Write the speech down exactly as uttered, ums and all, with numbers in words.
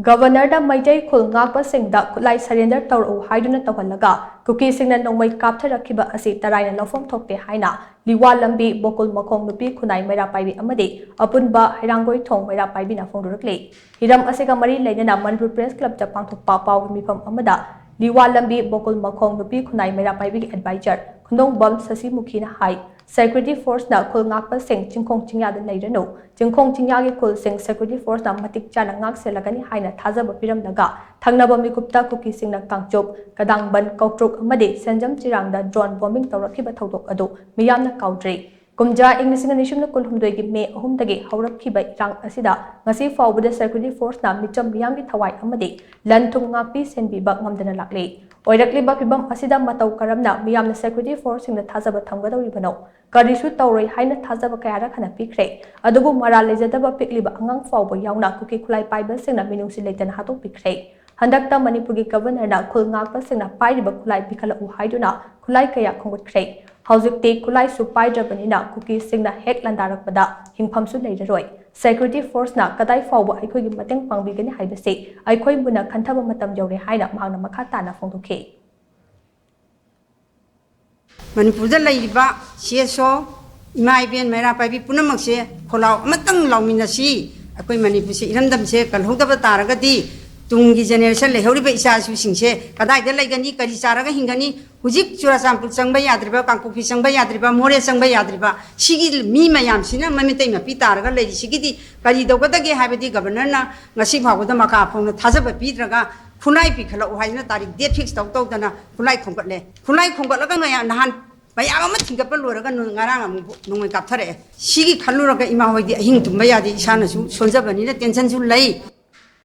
ꯒꯕꯔꯅꯔꯗ ꯃꯩꯇꯩ ꯈꯨꯜ ꯉꯥꯛꯄꯁꯤꯡꯗ ꯈꯨꯠꯂꯥꯏ surrender ꯇꯧꯔꯛꯎ ꯍꯥꯏꯗꯨꯅ ꯇꯧꯍꯜꯂꯒ ꯀꯨꯀꯤꯁꯤꯡꯅ ꯅꯣꯡꯃꯩ ꯀꯥꯞꯊꯔꯛꯈꯤꯕ ꯑꯁꯤ ꯇꯔꯥꯏꯅ ꯂꯧꯐꯝ ꯊꯣꯛꯇꯦ ꯍꯥꯏꯅ ꯂꯤꯋꯥ ꯂꯝꯕꯤ ꯕꯣꯀꯨꯜ ꯃꯈꯣꯡ ꯅꯨꯄꯤ ꯈꯨꯟꯅꯥꯏ ꯃꯩꯔꯥ ꯄꯥꯏꯕꯤ ꯑꯃꯗꯤ ꯑꯄꯨꯟꯕ ꯍꯩꯔꯥꯡꯒꯣꯏ ꯊꯣꯡ ꯃꯩꯔꯥ ꯄꯥꯏꯕꯤꯅ ꯐꯣꯡꯗꯣꯔꯛꯂꯤ꯫ ꯍꯤꯔꯝ ꯑꯁꯤꯒ ꯃꯔꯤ ꯂꯩꯅꯅ ꯃꯅꯤꯄꯨꯔ ꯄ꯭ꯔꯦꯁ ꯀ꯭ꯂꯕꯇ ꯄꯥꯡꯊꯣꯛꯄ ꯄꯥꯎꯒꯤ ꯃꯤꯐꯝ ꯑꯃꯗ ꯂꯤꯋꯥ ꯂꯝꯕꯤ ꯕꯣꯀꯨꯜ ꯃꯈꯣꯡ ꯅꯨꯄꯤ ꯈꯨꯟꯅꯥꯏ ꯃꯩꯔꯥ ꯄꯥꯏꯕꯤꯒꯤ advisor ꯈꯨꯟꯗꯣꯡꯕꯝ ꯁꯁꯤꯃꯨꯈꯤꯅ ꯍꯥꯏ, security forceꯅ ꯈꯨꯜ ꯉꯥꯛꯄꯁꯤꯡ ꯆꯤꯡꯈꯣꯡ ꯆꯤꯡꯌꯥꯗ ꯂꯩꯔꯅꯨ, ꯆꯤꯡꯈꯣꯡ ꯆꯤꯡꯌꯥꯒꯤ ꯈꯨꯜꯁꯤꯡ security forceꯅ ꯃꯇꯤꯛ ꯆꯥꯅ ꯉꯥꯛꯁꯦꯜꯂꯒꯅꯤ ꯍꯥꯏꯅ ꯊꯥꯖꯕ ꯄꯤꯔꯝꯂꯒ, ꯊꯪꯅꯕ ꯃꯤꯀꯨꯞꯇ ꯀꯨꯀꯤꯁꯤꯡꯅ ꯀꯥꯡꯆꯨꯞ, ꯀꯗꯥꯡꯕꯟ, ꯀꯧꯇ꯭ꯔꯨꯛ ꯑꯃꯗꯤ ꯁꯦꯟꯖꯝ ꯆꯤꯔꯥꯡꯗ drone bombing ꯇꯧꯔꯛꯈꯤꯕ ꯊꯧꯗꯣꯛ ꯑꯗꯨ ꯃꯤꯌꯥꯝꯅ ꯀꯥꯎꯗ꯭ꯔꯤ꯫ ꯀꯨꯝꯖꯥ ꯏꯪ ꯂꯤꯁꯤꯡ ꯑꯅꯤ ꯁꯨꯞꯅ ꯀꯨꯟꯍꯨꯝꯗꯣꯏꯒꯤ ꯃꯦ ꯑꯍꯨꯝꯗꯒꯤ ꯍꯧꯔꯛꯈꯤꯕ ꯏꯔꯥꯡ ꯑꯁꯤꯗ ꯉꯁꯤ ꯐꯥꯎꯕꯗ security forceꯅ ꯃꯤꯆꯝ ꯃꯤꯌꯥꯝꯒꯤ ꯊꯋꯥꯏ ꯑꯃꯗꯤ ꯂꯟ ꯊꯨꯝ ꯉꯥꯛꯄꯤ ꯁꯦꯟꯕꯤꯕ ꯉꯝꯗꯅ ꯂꯥꯛꯂꯤ꯫ ꯑꯣꯏꯔꯛꯂꯤꯕ ꯐꯤꯚꯝ ꯑꯁꯤꯗ ꯃꯇꯧ ꯀꯔꯝꯅ ꯃꯤꯌꯥꯝꯅ security forceꯁꯤꯡꯗ ꯊꯥꯖꯕ ꯊꯝꯒꯗꯧꯔꯤꯕꯅꯣ? ꯀꯔꯤꯁꯨ ꯇꯧꯔꯣꯏ ꯍꯥꯏꯅ ꯊꯥꯖꯕ ꯀꯌꯥꯔꯛ ꯍꯟꯅ ꯄꯤꯈ꯭ꯔꯦ꯫ ꯑꯗꯨꯕꯨ ꯃꯔꯥꯜ ꯂꯩꯖꯗꯕ ꯄꯤꯛꯂꯤꯕ ꯑꯉꯥꯡ ꯐꯥꯎꯕ ꯌꯥꯎꯅ ꯀꯨꯀꯤ ꯈꯨꯠꯂꯥꯏ ꯄꯥꯏꯕꯁꯤꯡꯅ ꯃꯤꯅꯨꯡꯁꯤ ꯂꯩꯇꯅ ꯍꯥꯠꯇꯣꯛꯄꯤꯈ꯭ꯔꯦ꯫ ꯍꯟꯗꯛꯇ ꯃꯅꯤꯄꯨꯔꯒꯤ ꯒꯕꯔꯅꯔꯅ ꯈꯨꯜ ꯉꯥꯛꯄꯁꯤꯡꯅ ꯄꯥꯏꯔꯤꯕ ꯈꯨꯠꯂꯥꯏ ꯄꯤꯈꯠꯂꯛꯎ ꯍꯥꯏꯗꯨꯅ ꯈꯨꯠꯂꯥꯏ ꯀꯌꯥ ꯈꯣꯝꯒꯠꯈ꯭ꯔꯦ꯫ ꯍꯧꯖꯤꯛꯇꯤ ꯈꯨꯠꯂꯥꯏꯁꯨ ꯄꯥꯏꯗ꯭ꯔꯕꯅꯤꯅ ꯀꯨꯀꯤꯁꯤꯡꯅ ꯍꯦꯛ ꯂꯥꯟꯗꯥꯔꯛꯄꯗ ꯍꯤꯡꯐꯝꯁꯨ ꯂꯩꯔꯔꯣꯏ꯫ Security forceꯅ ꯀꯗꯥꯏ ꯐꯥꯎꯕ ꯑꯩꯈꯣꯏꯒꯤ ꯃꯇꯦꯡ ꯄꯥꯡꯕꯤꯒꯅꯤ ꯍꯥꯏꯕꯁꯤ ꯑꯩꯈꯣꯏ ꯃꯨꯟꯅ ꯈꯟꯊꯕ ꯃꯇꯝ ꯌꯧꯔꯦ ꯍꯥꯏꯅ ꯃꯍꯥꯛꯅ ꯃꯈꯥ ꯇꯥꯅ ꯐꯣꯡꯗꯣꯛꯈꯤ꯫ ꯃꯅꯤꯄꯨꯔꯗ ꯂꯩꯔꯤꯕ CSO, ꯏꯃꯥ ꯏꯕꯦꯟ ꯃꯩꯔꯥ ꯄꯥꯏꯕꯤ ꯄꯨꯝꯅꯃꯛꯁꯦ ꯈꯣꯜꯂꯥꯎ ꯑꯃꯇꯪ ꯂꯥꯎꯃꯤꯟꯅꯁꯤ꯫ ꯑꯩꯈꯣꯏ ꯃꯅꯤꯄꯨꯔꯁꯦ, ꯏꯔꯝꯗꯝꯁꯦ ꯀꯜꯍꯧꯗꯕ ꯇꯥꯔꯒꯗꯤ ꯇꯨꯡꯒꯤ generation, ꯂꯩꯍꯧꯔꯤꯕ ꯏꯆꯥ ꯏꯁꯨꯁꯤꯡꯁꯦ ꯀꯗꯥꯏꯗ ꯂꯩꯒꯅꯤ, ꯀꯔꯤ ꯆꯥꯔꯒ ꯍꯤꯡꯒꯅꯤ? ꯍꯧꯖꯤꯛ ꯆꯨꯔꯥꯆꯥꯟꯄꯨꯔ ꯆꯪꯕ ꯌꯥꯗ꯭ꯔꯤꯕ, ꯀꯥꯡꯄꯣꯛꯄꯤ ꯆꯪꯕ ꯌꯥꯗ꯭ꯔꯤꯕ, ꯃꯣꯔꯦ ꯆꯪꯕ ꯌꯥꯗ꯭ꯔꯤꯕ, ꯁꯤꯒꯤ ꯃꯤ ꯃꯌꯥꯝꯁꯤꯅ ꯃꯃꯤꯇꯩ ꯃꯄꯤ ꯇꯥꯔꯒ ꯂꯩꯔꯤꯁꯤꯒꯤꯗꯤ ꯀꯔꯤ ꯇꯧꯒꯗꯒꯦ ꯍꯥꯏꯕꯗꯤ ꯒꯕꯔꯅꯔꯅ ꯉꯁꯤ ꯐꯥꯎꯕꯗ ꯃꯀꯥ ꯐꯣꯡꯅ ꯊꯥꯖꯕ ꯄꯤꯗ꯭ꯔꯒ ꯈꯨꯠꯂꯥꯏ ꯄꯤꯈꯠꯂꯛꯎ ꯍꯥꯏꯗꯅ ꯇꯥꯔꯤꯛ date fix ꯇꯧ ꯇꯧꯗꯅ ꯈꯨꯠꯂꯥꯏ ꯈꯣꯝꯒꯠꯂꯦ꯫ ꯈꯨꯠꯂꯥꯏ ꯈꯣꯝꯒꯠꯂꯒ ꯅꯣꯏ ꯅꯍꯥꯟ ꯃꯌꯥꯝ ꯑꯃ ꯊꯤꯡꯒꯠꯄ ꯂꯣꯏꯔꯒ ꯅꯣꯏ ꯉꯔꯥꯡ ꯑꯃꯨꯛ ꯅꯣꯡꯃꯩ ꯀꯥꯞꯊꯔꯛꯑꯦ꯫ ꯁꯤꯒꯤ ꯈꯜꯂꯨꯔꯒ ꯏꯃꯥ ꯍꯣꯏꯗꯤ ꯑꯍꯤꯡ ꯇꯨꯝꯕ ꯌꯥꯗꯦ, ꯏꯁꯥꯅꯁꯨ ꯁꯣꯟꯖꯕꯅꯤꯅ tensionꯁꯨ ꯂꯩ꯫